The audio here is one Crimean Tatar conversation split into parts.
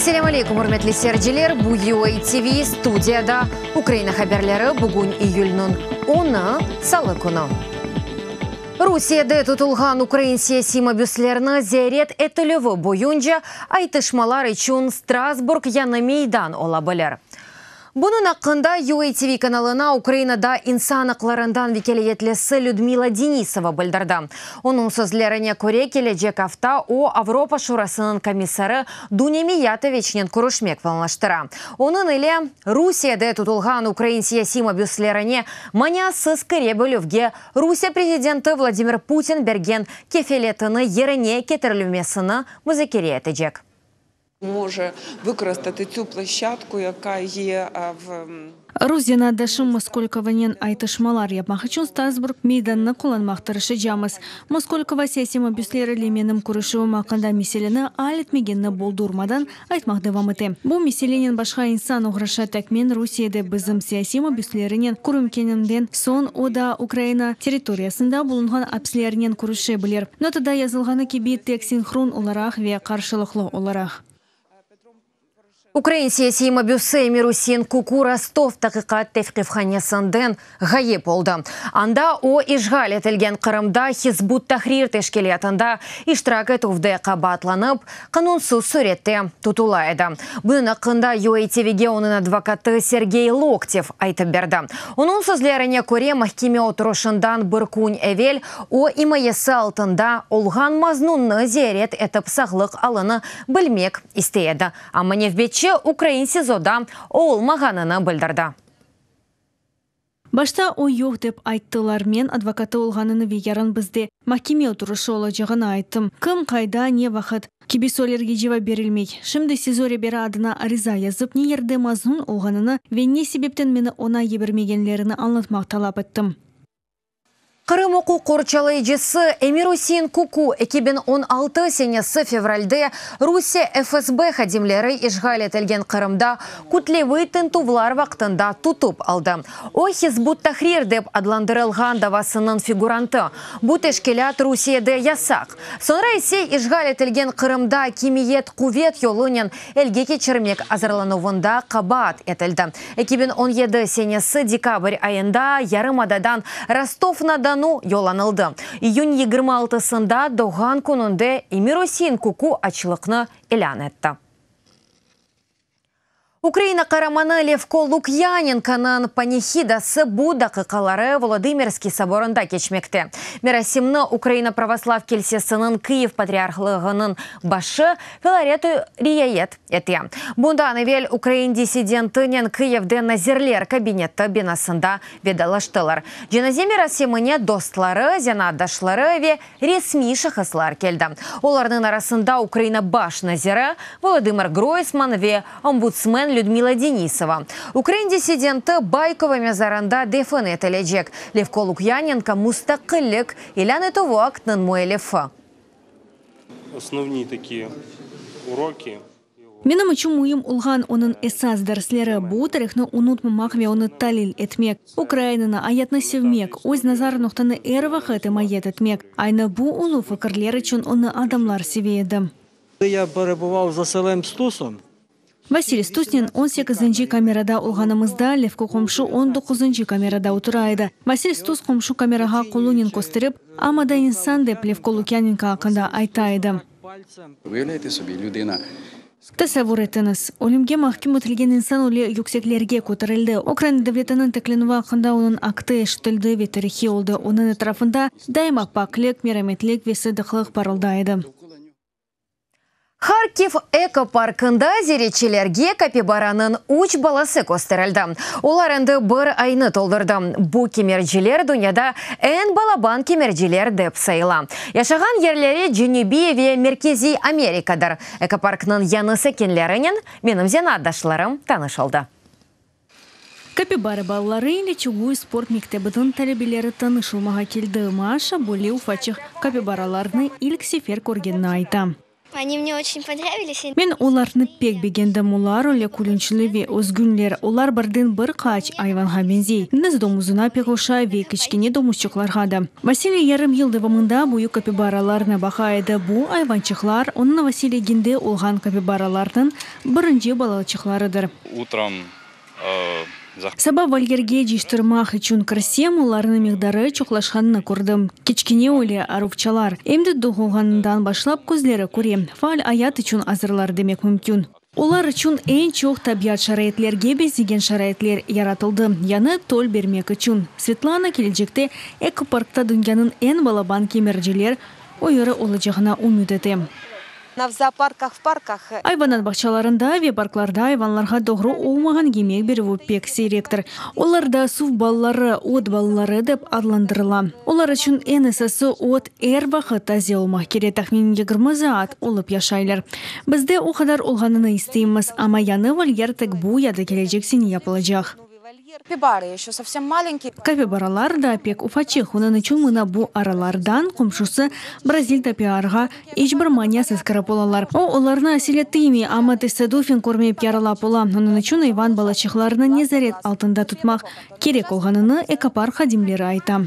Selâm aleyküm, ürmetli seyirciler! Bu UA TV, studiyada Ukraina haberleri, bugün iyülniñ onı, salı künü. Rusiyede tutulğan ukrain siyasiy mabüslerni ziyaret etilüvi boyunca aytışmalar içün Strasburg yañı meydan ola bilir. Bunıñ aqqında UATV kanalına Ukrainada insan aqlarından vekâletlisi Lüdmila Denisova bildirdi. Onıñ sözlerine köre, kelecek afta o, Avropa Şurasınıñ komissarı Dunâ Miyatoviçnen körüşmek planlaştıra. Onıñ ile Rusiyede tutulğan ukrain siyasiy mabüslerine maniasız kire bilüvge Rusiye prezidenti Vladimir Putin bergen kefeletini yerine ketirilmesini muzakere etecek. Може використати цю площадку, яка є в Rus zenaatdaşım Moskolkovanen aytışmalar yapmaq içün Strasburg meydanını qullanmaq tırışacamız. Moskolkova siyasiy mabüsler ile menim körüşüvim aqqında meseleni al etmegenini boldurmadan aytmaq devam ete. Bu meselenen başqa insan oğraşa, tek men Rusiyede bizim siyasiy mabüslerinen körünkenimden soñ o da Ukraina territoriyasında bulunğan apislernen körüşe bilir. Notada yazılğanı kibi, tek sinhron olaraq ve qarşılıqlı olaraq. Ukrain siyasiy mabüsi Emir-Usein Kuku Rostov taqiqat tevqifhanesinden ğayıp oldı. Anda o, işğal etilgen Qırımda Hizb ut-Tahrir teşkilâtında iştirak etüvde qabaatlanıp, qanunsız sürette tutula edi. Bunıñ aqqında UATVge onıñ advokatı Sergey Loktev aytıp berdi. Onıñ sözlerine köre, mahkeme oturışından bir kün evel o, imayesi altında olğan maznunnı ziyaret etip sağlıq alını bilmek istey edi. Amma nevbetçi ukrain SİZOda olmağanını bildirdi. Başta o yoq dep ayttılar, men advokatı olğanını ve yarın bizde mahkeme oturışı olacağını ayttım. Kim, qayda, ne vaqıt? Kibi suallerge cevap berilmey. Şimdi SİZO reberi adına ariza yazıp, ne yerde maznun olğanını ve ne sebepten meni oña yibermegenlerini añlatmaq talap ettim. Qırım uquq qorçalayıcısı Emir-Usein Kuku 2016 senesi fevralde Rusiye FSB hadimleri işğal etilgen Qırımda kütleviy tintüvlar vaqtında tutıp aldı. O, Hizb ut-Tahrir dep adlandırılğan davasınıñ figurantı, bu teşkilât Rusiyede yasaq. Soñra ise işğal etilgen Qırımda akimiyet quvet yolunen elge keçirmek azırlanuvında qabaat etildi. 2017 senesi dekabr ayında yarımadadan Rostov-na-Donu yollanıldı. İyün 26-sında doğğan kününde Emir-Usein Kuku açlıqnı ilân etti. Ukraina qaramanı Levko Lukyanenkonıñ panihidası bu daqiqaları Volodımırskiy soborında keçmekte. Merasimni Ukraina Pravoslav kilsesiniñ Kyiv patriarhlığınıñ başı Filaret riayet ete. Bundan evel ukrain dissidentinen Kyivde Nazirler kabineti binasında vedalaştılar. Cenaze merasimine dostları, zenaatdaşları ve resmiy şahıslar keldi. Olarnıñ arasında Ukraina baş naziri Volodımır Groysman ve ombudsmen Lüdmila Denisova. Ukrain dissidenti Baykova mezarında defin etilecek. Levko Lukyanenko mustaqillik ilân etüvi aktınıñ müellifi. Основні такі уроки. Menim içün müim olğan onıñ esas dersleri, bu tarihnı unutmamaq ve onı talil etmek, Ukrainanı, ayatnı sevmek, öz nazar noqtanı er vaqıt imayet etmek. Aynı bu ulu fikirler içün onı adamlar seve edi. Я перебував з Василем Стусом. Vasiliy Stusnen on sekizinci kamerada olğanımızda, Levko qomşu on doquzıncı kamerada otura edi. Vasil Stus qomşu kamerağa qolunen kösterip, Amma da insan dep Levko Lukyanenko aqqında ayta edi. Uyavlâyte sobi, lüdina. Tasavvur etiñiz, ölümge mahküm etilgen insan öyle yükseklerge köterildi, Ukraina devletiniñ tiklenüvi aqqında onıñ aktı eşitildi ve tarihiy oldı, onıñ etrafında daima paklik, merametlik ve sadıqlıq parılday edi. Harkiv ekoparkında ziyaretçilerge kapibaranıñ üç balası kösterildi. Olar endi bir aynı toldurdı. Bu kemerciler dünyada eñ balaban kemerciler dep sayıla. Yaşağan yerleri Cenübiy ve Merkeziy Amerikadır. Ekoparknıñ yañı sakinlerinen menim zenaatdaşlarım tanış oldı. Kapibara balaları ile Çuguy sport mektebiniñ talebeleri tanış olmağa keldi. Maşa böyle ufaçıq kapibaralarnı ilk sefer körgenini ayta. Oni mne oçen ponravilis. Men olarnı pek begendim, olar öyle külünçli ve özgünler, olar birden bir qaç ayvanğa beñzey, deñiz domuzına pek oşay ve kiçkene domuzçıqlarğa da. Vasiliy yarım yıl devamında büyük kapibaralarnı baqa edi, bu ayvançıqlar, onıñ vasiliginde olğan kapibaralarnıñ birinci balaçıqlarıdır. Utrom Saba volyerge cıyıştırmaq içün kirsem, olarnıñ miqdarı çoqlaşqanını kördim. Kiçkene öyle aruvçalar. Em de doğulğanından başlap közleri köre, faal ayat içün azırlar demek mümkün. Olar içün eñ çoq tabiat şaraitlerge beñzegen şaraitler yaratıldı, yañı tol bermek içün. Svetlana kelecekte ekoparkta dünyanıñ eñ balaban kemirciler üyüri olacağına ümüt ete. Ayvanat bağçalarında ve parklarda ayvanlarğa doğru olmağan yemek berüvi pek siyrektir. Olarda suv balaları, ot balaları dep adlandırıla. Olar içün eñ esası ot er vaqıt taze olmaq kerek, tahminen 20 saat olıp yaşaylar. Bizde o qadar olğanını isteymiz, amma yañı volyer tek bu ya da kelecek sene yapılacaq. Kapibaralar da pek ufaçıq, onıñ içün mına bu aralardan qomşusı Brazil tapiarğa iç bir maniasız kirip olalar. O, olarnı aselet tiymey, amma tesadüfen körmeyip yaralap ola. Onıñ içün ayvan balaçıqlarını nezaret altında tutmaq kerek olğanını ekopark hadimleri ayta.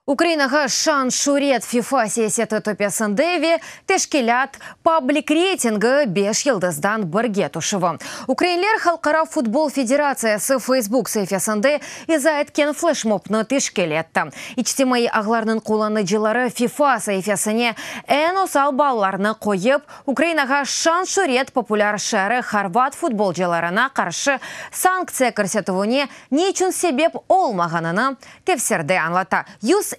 Ukrainağa şan-şüret FIFA siyaseti töpesinde ve teşkilât pablik reytingi beş yıldızdan birge tüşüvi. Ukrainler Halqara futbol federatsiyası Facebook saifesinde iza etken fleşmobnı teşkil etti. İçtimaiy ağlarnıñ qullanıcıları FIFA saifesine eñ osal ballarnı qoyıp, Ukrainağa şan-şüret populâr şiarı horvat futbolcılarına qarşı sanktsiya kirsetüvine ne içün sebep olmağanını Tefsirde añlata,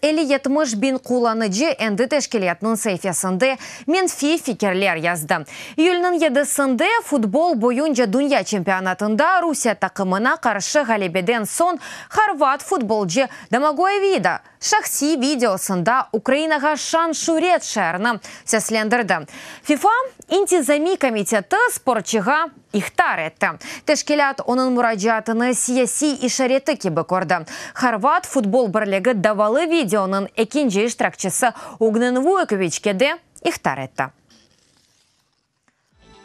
150-70 biñ qullanıcı endi teşkilâtnıñ saifesinde menfiy fikirler yazdı. İyülniñ yedisinde futbol boyunca dünya çempionatında Rusiye taqımına qarşı ğalebeden soñ horvat futbolcı Domagoy Vida şahsiy videosında Ukrainağa şan-şüret şiarını seslendirdi. FIFA İntizamiy komiteti sportçığa ihtar etti. Teşkilât onıñ muracaatını siyasiy işareti kibi kördi. Horvat futbol birligi davalı videonıñ ekinci iştirakçisi Ognen Vuykoviçke de ihtar etti.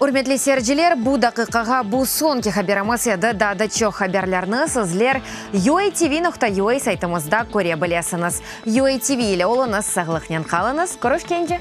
Ürmetli seyirciler, bu daqiqağa bu soñki haberimiz edi. Daa da çoq haberlerni sizler UATV noqta UA saytımızda köre bilesiñiz. UATV ile oluñız, sağlıqnen qalıñız, körüşkence!